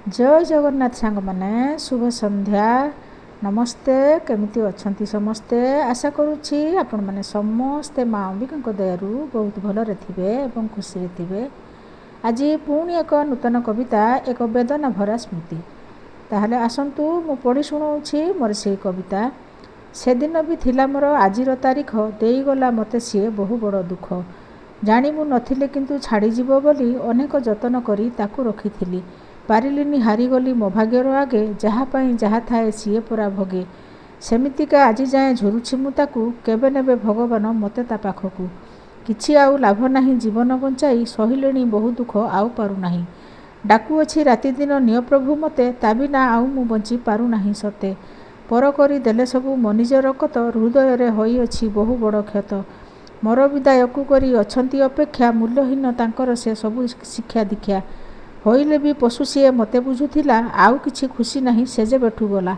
ଜୟ ଜଗନ୍ନାଥ ସାଙ୍ଗମାନେ, ଶୁଭ ସନ୍ଧ୍ୟା, ନମସ୍ତେ। କେମିତି ଅଛନ୍ତି ସମସ୍ତେ? ଆଶା କରୁଛି ଆପଣମାନେ ସମସ୍ତେ ମା ଅମ୍ବିକାଙ୍କ ଦୟାରୁ ବହୁତ ଭଲରେ ଥିବେ ଏବଂ ଖୁସିରେ ଥିବେ। ଆଜି ପୁଣି ଏକ ନୂତନ କବିତା, ଏକ ବେଦନା ଭରା ସ୍ମୃତି। ତାହେଲେ ଆସନ୍ତୁ, ମୁଁ ପଢ଼ି ଶୁଣାଉଛି ମୋର ସେଇ କବିତା। ସେଦିନ ବି ଥିଲା ମୋର ଆଜିର ତାରିଖ, ଦେଇଗଲା ମୋତେ ସିଏ ବହୁ ବଡ଼ ଦୁଃଖ। ଜାଣି ମୁଁ ନଥିଲି କିନ୍ତୁ ଛାଡ଼ିଯିବ ବୋଲି, ଅନେକ ଯତ୍ନ କରି ତାକୁ ରଖିଥିଲି। ପାରିଲିନି, ହାରିଗଲି ମୋ ଭାଗ୍ୟର ଆଗେ। ଯାହା ପାଇଁ ଯାହା ଥାଏ ସିଏ ପରା ଭୋଗେ। ସେମିତିକା ଆଜି ଯାଏଁ ଝୁରୁଛି ମୁଁ ତାକୁ, କେବେ ନେବେ ଭଗବାନ ମୋତେ ତା ପାଖକୁ। କିଛି ଆଉ ଲାଭ ନାହିଁ ଜୀବନ ବଞ୍ଚାଇ, ସହିଲେଣି ବହୁ ଦୁଃଖ ଆଉ ପାରୁନାହିଁ। ଡାକୁଅଛି ରାତିଦିନ, ନିଅ ପ୍ରଭୁ ମୋତେ, ତା ବିନା ଆଉ ମୁଁ ବଞ୍ଚି ପାରୁନାହିଁ ସତେ। ପର କରି ଦେଲେ ସବୁ ମୋ ନିଜ ରକତ, ହୃଦୟରେ ହୋଇଅଛି ବହୁ ବଡ଼ କ୍ଷତ। ମୋର ବିଦାୟକୁ କରି ଅଛନ୍ତି ଅପେକ୍ଷା, ମୂଲ୍ୟହୀନ ତାଙ୍କର ସେ ସବୁ ଶିକ୍ଷା ଦୀକ୍ଷା। ହୋଇଲେ ବି ପଶୁ ସିଏ ମୋତେ ବୁଝୁଥିଲା, ଆଉ କିଛି ଖୁସି ନାହିଁ ସେ ଯେବେଠୁ ଗଲା।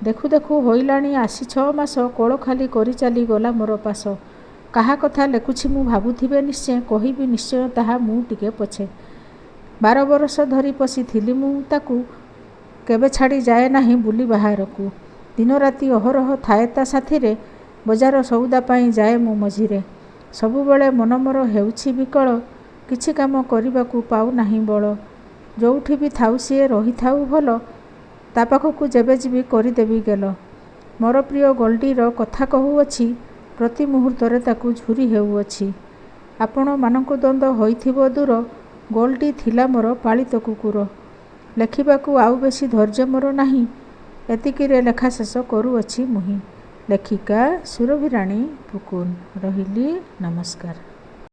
ଦେଖୁ ଦେଖୁ ହୋଇଲାଣି ଆସି 6 ମାସ, କୋଳ ଖାଲି କରି ଚାଲିଗଲା ମୋର ପାଶ। କାହା କଥା ଲେଖୁଛି ମୁଁ ଭାବୁଥିବେ ନିଶ୍ଚେ, କହିବି ନିଶ୍ଚୟ ତାହା ମୁଁ ଟିକେ ପଛେ। 12 ବରଷ ଧରି ପୋଷିଥିଲି ମୁଁ ତାକୁ, କେବେ ଛାଡ଼ି ଯାଏ ନାହିଁ ବୁଲି ବାହାରକୁ। ଦିନରାତି ଅହରହ ଥାଏ ତା ସାଥିରେ, ବଜାର ସଉଦା ପାଇଁ ଯାଏ ମୁଁ ମଝିରେ। ସବୁବେଳେ ମନ ମୋର ହେଉଛି ବିକଳ, କିଛି କାମ କରିବାକୁ ପାଉନାହିଁ ବଳ। ଯୋଉଠି ବି ଥାଉ ସିଏ ରହିଥାଉ ଭଲ, ତା ପାଖକୁ ଯେବେ ଯିବି କରିଦେବି ଗେଲ। ମୋର ପ୍ରିୟ ଗୋଲ୍ଡିର କଥା କହୁଅଛି, ପ୍ରତି ମୁହୂର୍ତ୍ତରେ ତାକୁ ଝୁରି ହେଉଅଛି। ଆପଣମାନଙ୍କ ଦ୍ୱନ୍ଦ୍ୱ ହୋଇଥିବ ଦୂର, ଗୋଲ୍ଡି ଥିଲା ମୋର ପାଳିତ କୁକୁର। ଲେଖିବାକୁ ଆଉ ବେଶୀ ଧୈର୍ଯ୍ୟ ମୋର ନାହିଁ, ଏତିକିରେ ଲେଖା ଶେଷ କରୁଅଛି ମୁହିଁ। ଲେଖିକା ସୁରଭିରାଣୀ ପୁକୁନ। ରହିଲି, ନମସ୍କାର।